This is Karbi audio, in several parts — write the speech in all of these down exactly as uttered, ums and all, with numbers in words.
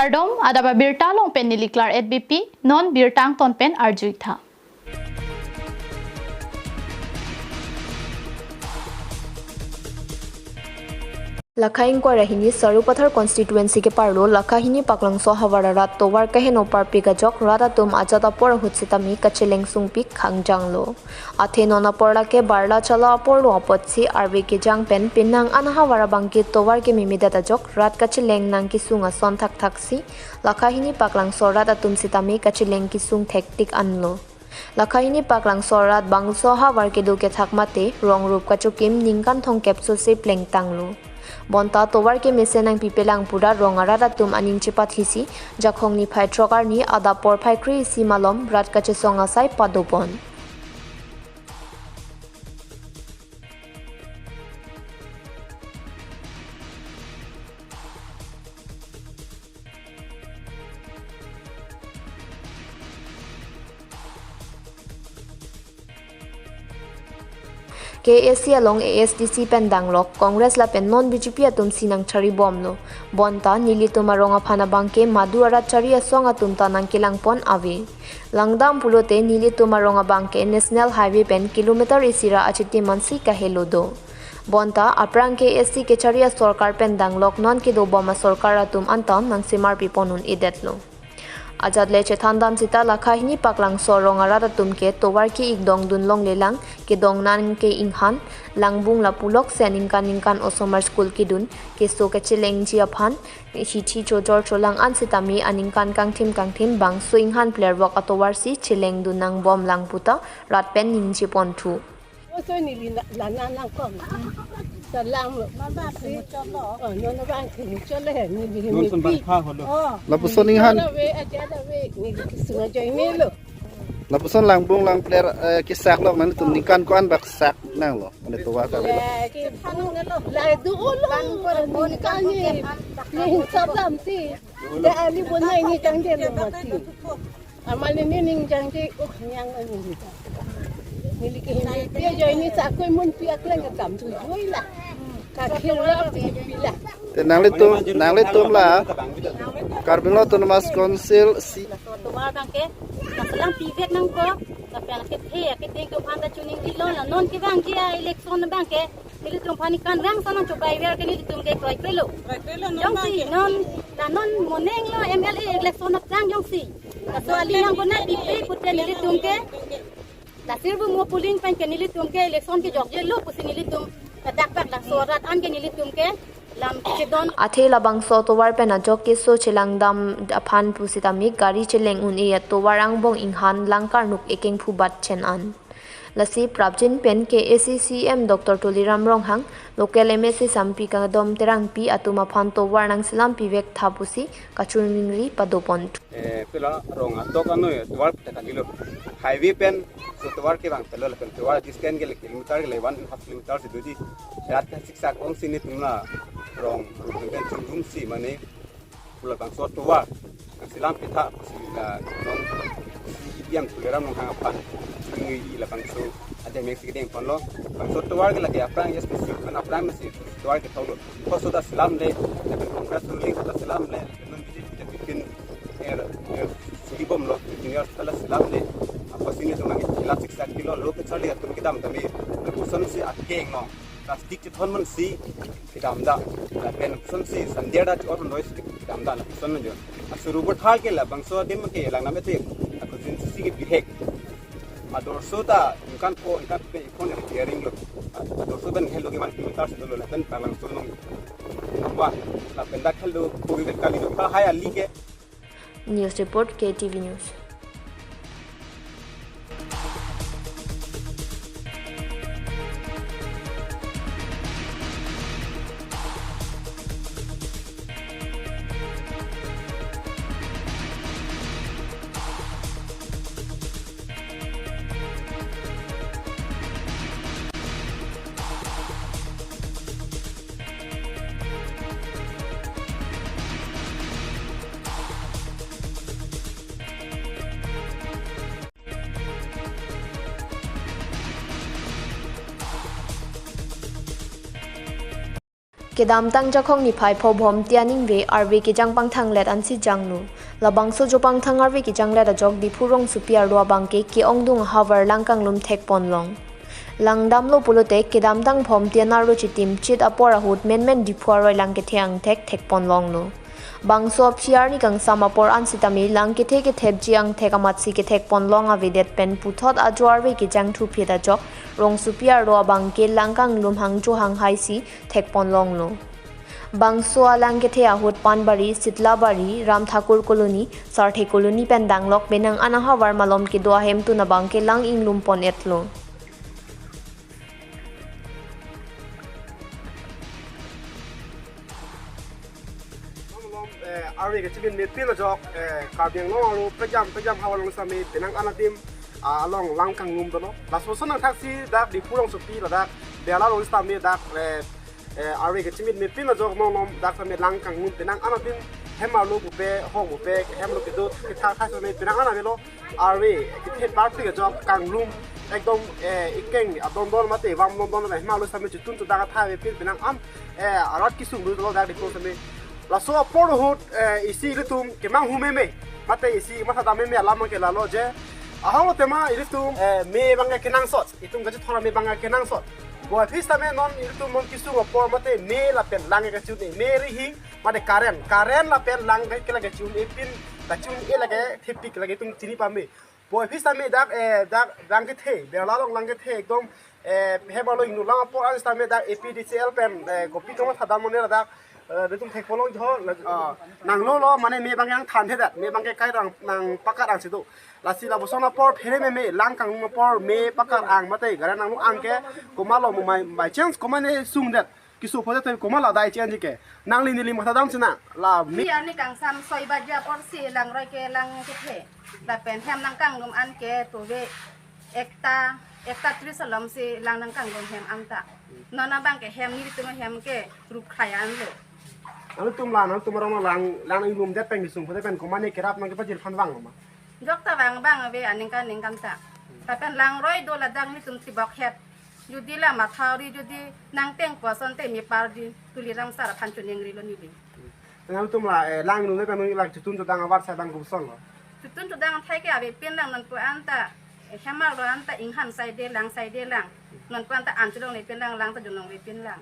Kardom, adap abirta along pen neli Klar H B P, non birta angton pen arju-ik tha. Lakha ingkoi ra hini Sarupathar constituency keparlo Lakha hini Paklangso ahavar arat tovar kaheno parpik ajok rat atum ajat apor ahut sitame kacheleng sungpik khangjanglo. Athe non apor lake barla chala apor lo apotsi arve kejang pen penang an ahavar abangke tovar kememedet ajok rat kacheleng nangkesung ason thakthaksi Lakha hini Paklangso arat atum sitame kacheleng kesung thektik anlo. Lakha hini Paklangso arat bangso ahavar kedo kethak mate rong rup kachokim ningkan thomkep sose plengtanglo. Bonta tovar kemesen nangpipelang pu rat rong arat atum aning chepathisi Jakhong niphai throk arni adap porphai kre-isi malom rat kachesong asai padopon. K A A C along A S D C pen danglok, Congress lapen non B J P atum si nangchari bomlo. Bonta nelitum arong aphan abangke madu arat chari asong atum ta nangkelangpon ave. Langdam pulote nelitum arong abangke National Highway pen kilometer isi ra achitim ansi kahelo do. Bonta aphrang K A A C kechari asorkar pen danglok non kedobom asorkar atum anta nangsemar pipon un-edetlo. Ajat le chethan dam sita Lakha hini Paklangso arong arat atum ke tovar ke-ik dongdun longlelang, kedong nangke inghan, langbung lapu lokse aningkan ningkan osomar school kedun, keso kachelengji aphan, hithi chojor cholang an sitame aningkan kangthim kangthim bangso inghan plervok atovar si chelengdun nangbomlang puta rat pen ningjeponthu. Oso neli la, la nang nangkong. Salam lo. Mama, si cholo. Oh, non abang si cholo, neli Non son bang mepik. Kha holo. Oh. Lapuson inghan. Ada we, aja ada we. Neli kesung ajoine lo. Lapuson langbung langpler, eh, kesak lok nangtum ningkan ko-an bak sak nanglo. Ane tovar ka. Eh, ke la do lo. Ningkan ni. Ni sablam si. Da ali bona ini tangde lo mati. Amal ini ning jangje, oh, nyang ini. Neli ke hini, dia jo ini sakoi mun pi aklang ke kam tu joi la. Kakhir la pi pi la. Te nanglitum, nanglitum la. Karbi Anglong Autonomous Council si. Tovar abangke, kaselang pivek nangkok, tapi anak kethe, kethe ke phanta chuning kilo la, non kevangji a-election abangke, nelitum aphan ningkan vang sa nangchobai ver ke nelitum ke kroikrelo. Kroikrelo non jongsi abangke. Non, la non moneng lo M L A election aphrang jongsi. Laso ali yang kona pipe pute nelitum ke. Lasirbu mo polling pen ke nelitum ke election kejokjelo pusi nelitum kadak bak laso arat an ke nelitum ke lam kedon. Athe labangso tovar pen ajok keso chelangdam aphan pusitame gari cheleng un-e atovar angbong inghan langkarnuk ekeng phubat chen an. Lasi prapjin pen K A A C C E M Doctor Tuliram Ronghang, local M A C Sampi Kangdom Terangpi atum aphan tovar nangselam pivek tha pusi kachiningri padopon. Eh, pela rong atok anoi tovar pita kalilo. Highway pen so tovar kevang pelo lapen tovar distance ke kilometer ke one and a half kilometer si doji. Rat kasiksak ongsi nelitum la rong rong pen chungjung si mane pulabangso tovar nangselam pitha si la non C E M Tuliram Ronghang aphan. Nui labangso aja mek si kedengponlo. Bangso tovar ke lake aphrang S P C kan aphrang masi tovar ke thaulo. Koso ta selamle, lapen Congress ruling ta selamle, lapen non B J P ta bikin er, er, suli bomlo, bikin er ta la selamle. Apotsi nelitum nangkechelam siksak pilo, lo kacharli atum kedam tame, lapuson si akeng no, plastic chethon man si kedam da, lapen lapuson si sandia da chor noise kedam da, lapuson jo. Asuru bor thal ke labangso adim ke lang nam ete, lapuson si ke bihek. Adorso ta ningkan ko, ningkan pe, ko ne hearing lo. Adorso pen helo ke man kilometer si dolo lapen Paklangso nong. Apa, lapen dak helo, ko ke kali do, ta hai ali ke. News report, K T V News. Kedamtang Jakhong niphai pho Bhomti aningve arve kejang pangthanglet ansi janglo. Labangso jo pangthang arve kejanglet ajok Diphu rongsopi arlo abangke ke-ongdung ahavar lang kanglum thekponlong. Lang damlo pulote kedamtang Bhomti an arlo chitim chit apor ahut menmen Diphu aroi lang kethe angthek thekponlonglo. Bangso aphi arni kangsam apor an sitame lang kethe kethepji angthek amatsi kethekponlong avedet pen puthot ajo arve kejang thuphit ajok rongsopi arlo abangke lang kanglum hangjo hanghaisi thekponlonglo. Bangso alang kethe ahut Panbari, Sitlabari, Ram Thakur Colony, Sarthe Colony pen danglok penang an ahavar malom kedo ahemtun abangke lang inglum pon-etlo. Malom, eh, arve kechimit mepin ajok, eh, Karbi Anglong arlo pejam pejam havar along sitame penang an adim, ah, along lang kanglum dolo. Laso ason angthaksi dak Diphu rongsopi ladak Berla along sitame dak, eh, eh, arve kechimit mepin ajok malom dak sitame lang kanglum penang an adim hem arlo pupe hok pupe hem lo kedo kethak thai sitame penang an avelo. Arve kethe parpik ajok kanglum ekdom, eh, ikeng adondon mate vam dondon mate hem arlo sitame chitun chodang athai avepin penang an, eh, arat kesung dolo dak Diphu sitame. Laso apor ahut, eh, isi ilitum kemanghu meme mate isi mathadam meme alam ke lalo je ahok lo tema ilitum, eh, me abangke kenangsot, itum kachethor me abangke kenangsot. Puvoiphit sitame non ilitum non kesung apor mate me lapen lang ke kachi-un-e, me rihing mate current, current lapen lang ke lake kachi-un-e pin, kachi-un-e lake thepik lake itum chini pame. Puvoiphit sitame dak, eh, dak lang kethe, Berla along lang kethe ekdom, eh, hem arlo inglum lang apor an sitame dak A P D C L pen, eh, kopi tong thadam mone ladak, eh, ilitum thekponlong jo, ah, nanglo lo mane me abangke nangthan thedet, me abangke kai nang, nang pakar angsi do. Lasi lapuson apor phere meme lang kanglum apor me pakar ang mate gari nanglo angke komatlo mo mai, by chance komat ne sungdet. Keso phote te komat la dai chen ke. Nangli neli mathadam sina la mi. Phi arni kangsam soi baje apor si langroi ke lang kethe. Lapen hem nangkanglum an ke tuve ekta, ekta tris alom si lang nangkanglum hem anta. Non abangke hem nelitum ahem ke rup khaya anlo. Nangtum la, nangtum arong lang, lang inglumdet pen kesung phote pen komat ne kerap nangkepajir aphan vanglo ma? Jok ta vang abang ave aningkan aningkan ta. Lapen langroi do ladak nelitum tibok het. Jodi la mathari jodi nangteng puson te me pardi Tuliram sar aphan chuning rilo neli. Nangtum la, eh, lang inglum pen nangli la chitun chodang avar sai abang koson lo? Chitun chodang athai ke avepin lang nonpu anta, eh, hem arlo anta inghan saide lang saide lang. Nonpu anta an chelongle pin lang, lang ta jonongle pin lang.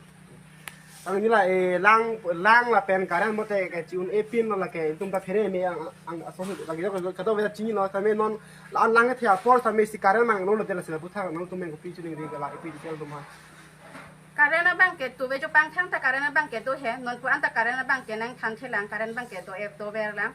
Nangli la, eh, lang, lang lapen current mate kachi-un-e pin lo lake itum ta phere me ang, ang aso lake jok kado beda chini lo sitame non la an lang kethe apor sitame si current nanglo lo te lasi laputhak nangtum meng kopi chuning ri ke la A P D C L atum aphan. Current abangke tuve jo pangthang ta current abangke do he, nonpu anta current abangke nangthan the lang, current abangke do-e dover lang.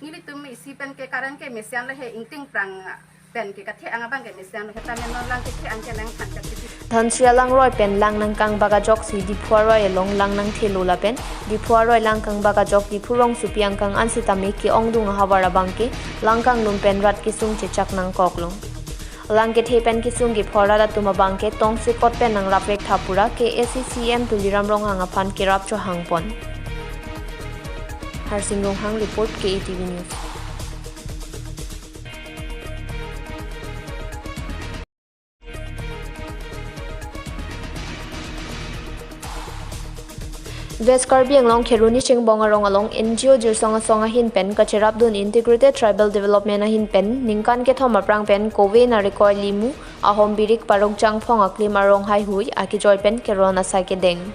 Nelitum isi pen ke current ke mesen lo he, ingting prang pen ke kathe ang abangke mesen lo he, tame non lang kethe ang ke nangthan kathe. Dhansiri alangroi pen lang nangkangbak ajoksi Diphu aroi along lang nangthelo lapen Diphu aroi lang kangbak ajok Diphu rongsopi angkang an sitame ke-ongdung ahavar abangke lang kanglum pen rat kesung chechak nangkoklo. Lang kethe pen kesung kephor rat atum abangke tongsekot pen nangrap vek tha pura K A A C C E M Tuliram Ronghang aphan kerap chohangpon. Harsing Ronghang report, K A T V News. West Karbi Anglong Kheroni Chingbong arong along N G O Jirsong Asong ahin pen kacherapdun Integrated Tribal Development ahin pen ningkan kethom aphrang pen kove narekoi limu ahom birik parok jangphong aklim arong haihui akejoi pen keron asai kedeng.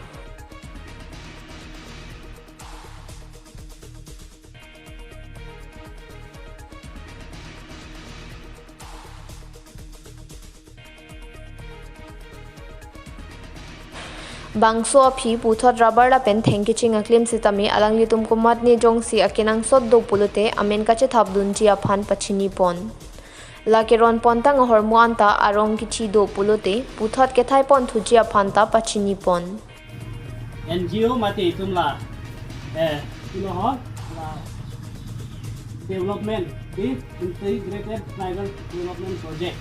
Bangso aphi puthot rubber lapen thengkeching aklim sitame alanglitum komatne jongsi akenangsot do pulote amen kachethapdunji aphan pachinipon. La keronpontang ahormu anta arong kithi do pulote puthot kethaiponthuji aphan ta pachinipon. N G O mate itum la, eh, itum ho, la development, di Integrated Tribal Development Project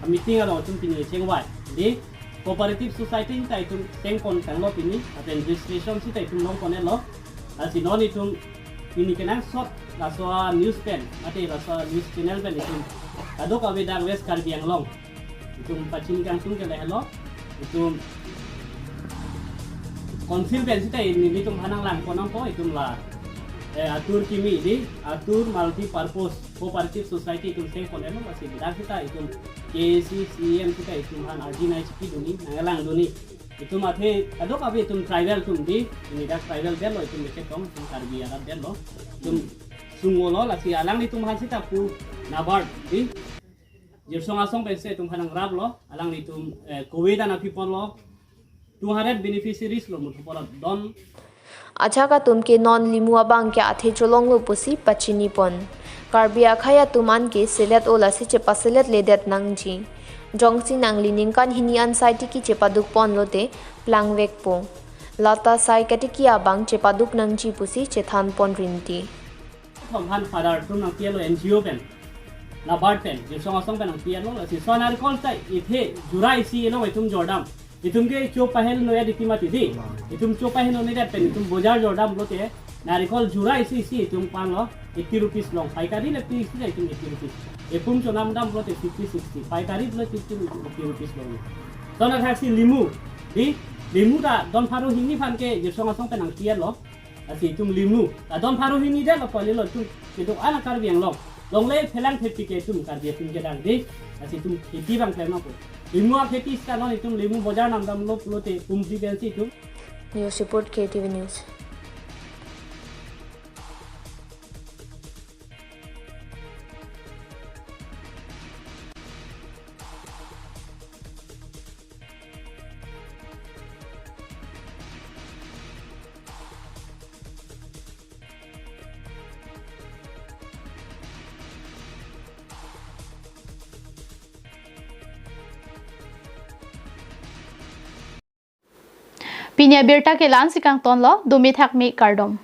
meeting along itum pini chengvai. Di cooperative society ta itum chengpon tanglo pini, lapen registration sita itum longpon-etlo. Lasi non itum pini kenangsot laso news pen mate laso news channel pen itum kadokave dak West Karbi Anglong itum pachini kangtung ke lahelo, itum Council pen sita ini nelitum aphan nanglang pon nangpo itum la, eh, Atur Kimi di, Atur Multi Purpose Cooperative Society itum seng pon eno masih bedak sita itum K A C, C E M sita itum aphan arjinai chiki duni, nanglang duni. Itum athe adok abi itum tribal atum di, ini dak tribal bel lo itum beke tong, itum Karbi arat bel lo. Itum sunglo lasi alanglitum aphan sita pu NABARD di Jirsong Asong pensi itum aphan nangrap lo, alanglitum, eh, kove ta nangpi pon lo, two hundred beneficiaries lo muthu pon lo don. Ajahak atum ke non limu abang ke athe cholonglo pusi pachini pon. Karbi akhei atum an ke selet o lasi chepaselet ledet nangji. Jongsi nangli ningkan hini an sai tiki chepaduk pon lote plangvekpo. Lata sai katiki abang chepaduk nangji pusi chethan pon rinti. Thom aphan Father atum nangpi-et lo N G O pen, NABARD pen, Jirsong Asong pen nangpi-et lo, lasi so anarikol ta ithe jura isi along itum jordam. Itum ke cho pahel noi adi ki mati di. Itum cho pahel noi dat pen itum bojar jordam lote narikol jura isi isi itum pan lo eighty rupees long. Paikari le pi isi itum eighty rupees. Epum chonam dam lote fifty, sixty. Paikari lote itum eighty rupees long. So anathaksi limu di, limu ta don pharo hini aphan ke Jirsong Asong pen nangpi-et lo. Lasi itum limu ta don pharo hini det lo poli lo itum. Itum anak Karbi Anglong longle phelang thepi ke itum Karbi atum kedang di. Lasi itum kheti bang klem nangpo. Limu akheti sita non itum limu bojar namdamlo pulote pumsi pensi itum. News report, K T V News. Pini abirta ke la-ansi kangtonlo, dumi thakmi kardom.